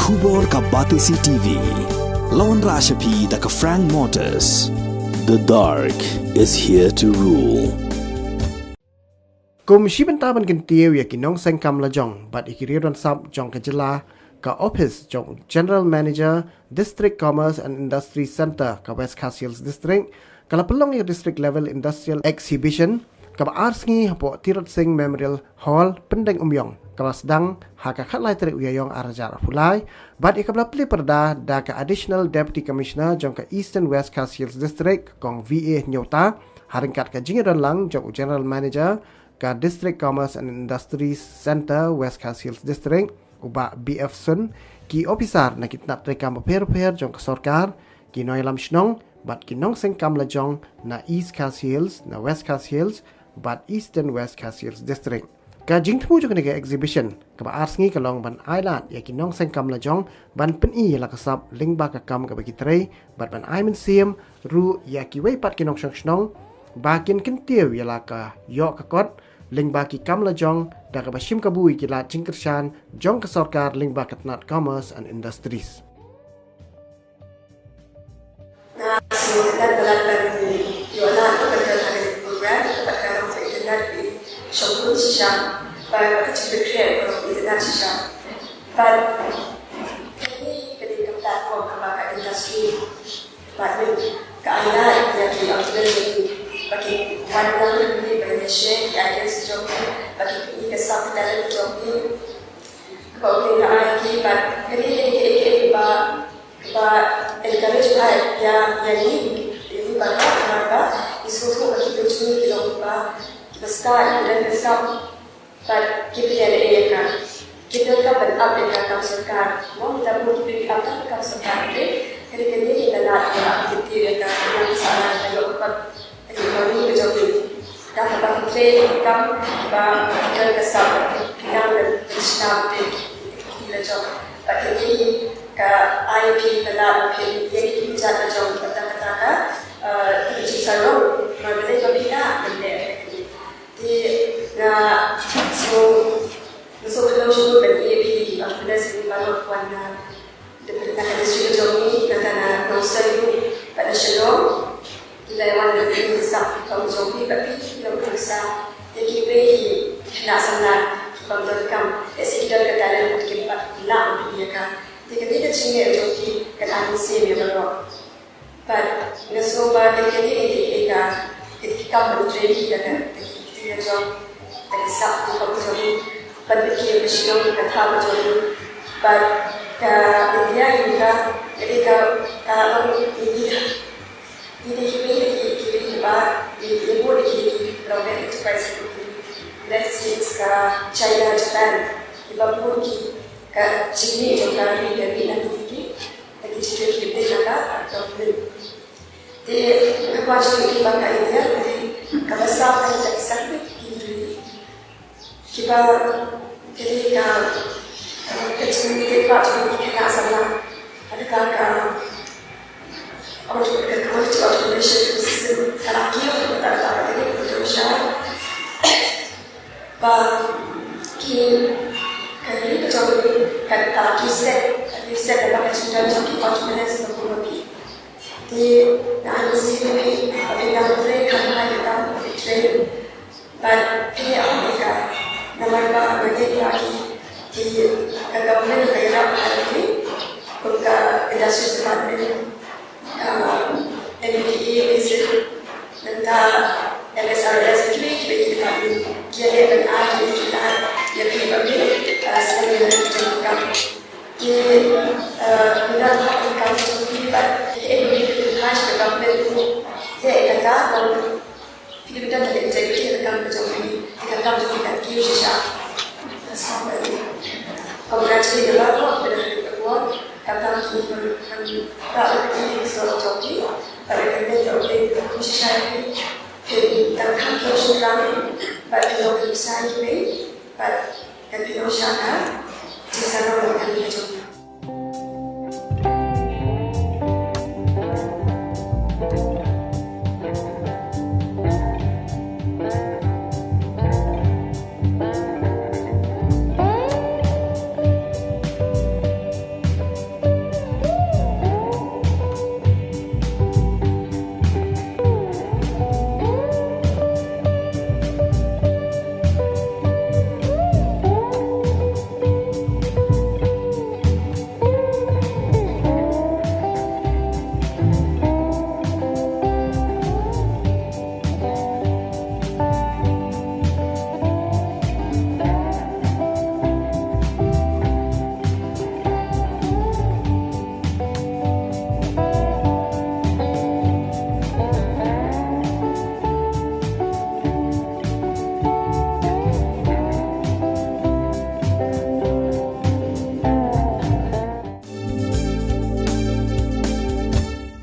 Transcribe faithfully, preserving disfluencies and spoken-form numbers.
Khubor ka Batesi T V. Lawan Rashapi da ka Frank Motors. The dark is here to rule. Kum shi bynta ban kyntiew ïa ki nongseng kam lajong bad ïa ki riew don sap jong ka jylla, ka ophis jong General Manager District Commerce and Industry Centre ka West Khasi Hills District ka la pynlong ïa ka District Level Industrial Exhibition kaba ar sngi hapoh Tirot Sing Memorial Hall, Pyndengumiong, kaba sdang ha ka khatlai tarik u Ïaïong arhajar arphew lai, bad ïa kaba la plie pyrda da ka Additional Deputy Commissioner jong ka Eastern West Khasi Hills District, Kong V A Hynñiewta, ha ryngkat ka jingïadon lang jong u General Manager ka District Commerce and Industries Centre West Khasi Hills District, u Bah B F Sun, ki ophisar na ki tnat treikam bapher bapher jong ka sorkar, ki nongïalam shnong bad ki nongseng kam lajong na East Khasi Hills, na West Khasi Hills bad Eastern West Khasi Hills District. Ka jingthmu jong kane ka exhibition kaba ar sngi ka long ban ailad ïa ki nongseng kam lajong ban pyni ïa la ka sap lyngba ka kam kaba ki trei, bad ban ai mynsiem ruh ïa kiwei pat ki nongshong shnong ba kin kyntiew ïa la ka ïoh ka kot lyngba ki kam lajong da kaba shim kabu ïa ki lad jingkyrshan jong ka sorkar lyngba ka tnat Commerce and Industries. Na, so, internet ba la ban ïoh lad ka ban don ha kane ka program, bad ka long ba internet ba i shong bun shisha, bad ka jingpynkhreh ka long ba internet shisha. Bad kane ka dei ka platform kaba ka industry department ka ai lad ïa ki entrepreneur jong ngi ba kin wan lang hangne ban ïa share ki ideas jong ki, ba kin pyni ka sap ka talent jong ki. Kaba U Blei u la ai ïa ki, bad kane ka dei kaei kaei kaba, kaba encourage bha ïa, ïa ngi, ïa ngi baroh, namar ba ngi sngewthuh ba ki briew jong ngi ki long kiba, kiba stad, kiba don ka sap, bad kim pynïadei ïa ka. Kim donkam ban ap ïa ka kam sorkar. Mo, mynta bun ki briew ki ap tang ka kam sorkar, te ka dei kane ka lad ba ki kyntiew ïa ka, ïa ka sap, ïa ka ïoh ka kot. Ka jingmane ka jong ki. Da kaba ki trei ki kam kiba ki don ka sap, ki nang ban shna bteng ki kti la jong. Bad kane hi ka ai ïa phi ka lad ba phin ïa ki kjat la jong katta katta ka, eh, ka jingsarong. Namar balei ba phi lah ban leh kane. Te nga sngewsih, nga sngewkhlaiñ shibun ban ïa phi, eh, phi da sngewbha ban wan na Dei na ka district ka jong ngi, kata na Nongstoiñ ruh bad na Shillong. Ki la wan ban pynïaid sap ïa ka jong phi bad phi ki long pynsa ïa kiwei ki khynnah samla ki bym don kam, lehse ki don ka talent bad kim pat lah ban pynïaid ïa ka. Te kane ka jingeh jong phi kan ai mynsiem ïa baroh. Bad nga sngew ba kane ka dei ka, ka dei ka kam ban trei ïa ka, ka dei ka jong, ka dei sap ka jong, ban pynkhih ïa ka shnong ka thaw ka jong. Bad ka India hi ka, ka dei ka, ka long ïa ki, ïa ki, ïa ki, ïa ki, ïa ki ba, ïa ki, ïa ki, ïa ki long very enterprising, United States, ka China, Japan, ki bun ki, ka jingmih jong ka ri ka mih na ki, ki, Lagi jingtrei ki bri jaka ka government. Te nga kwah jingmut ba ka India ka dei kaba sah ka dei ka sah ki ri kiba ka dei ka ka jingmut ba jong ki khynnah samla. Ka dei ka ka ka quality of education system ka la kiew ka ta ka ta ka dei ka ta Ba ki ka ri ka jong ngi ka, ka la kiew set, ka kiew set da ba ka jingdon jong ki confidence ba kum ki. Te nga ai mynsiem ïa phi ba phi dang trei kham bha ïa ka trei. Bad phi ïa ong ïa ka namar ba nga ngeit ba ki, ki ka government ka ïarap bha ïa ki kum ka industries department. Ah, M B D A, basic, nangta M S R S, kiwei kiwei ki department, ki ïaleh ban ai ïa ki lad ïa phi ba phi, ah, sdang ïa ki jong ki kam. Ki, ah, ki lad ha ki kam jong ki bad ki, eh, ki, ki, ki, ki, ki, government ruh. Te kata, um, Phi dei ban don ka integrity ha ka kam ka jong phi, ha ka kam jong phi kan kiew shisha. Congratulate the Lord, phi dei ban don ka kam jong phi, kan rah lut ïa ka sor jong phi, bad ka kam jong phi kan kiew shisha ïa phi. Phi dang kham kiew shisha, bad phi long phi shisha ïa phi, bad kan phi long shisha ka jingsalah.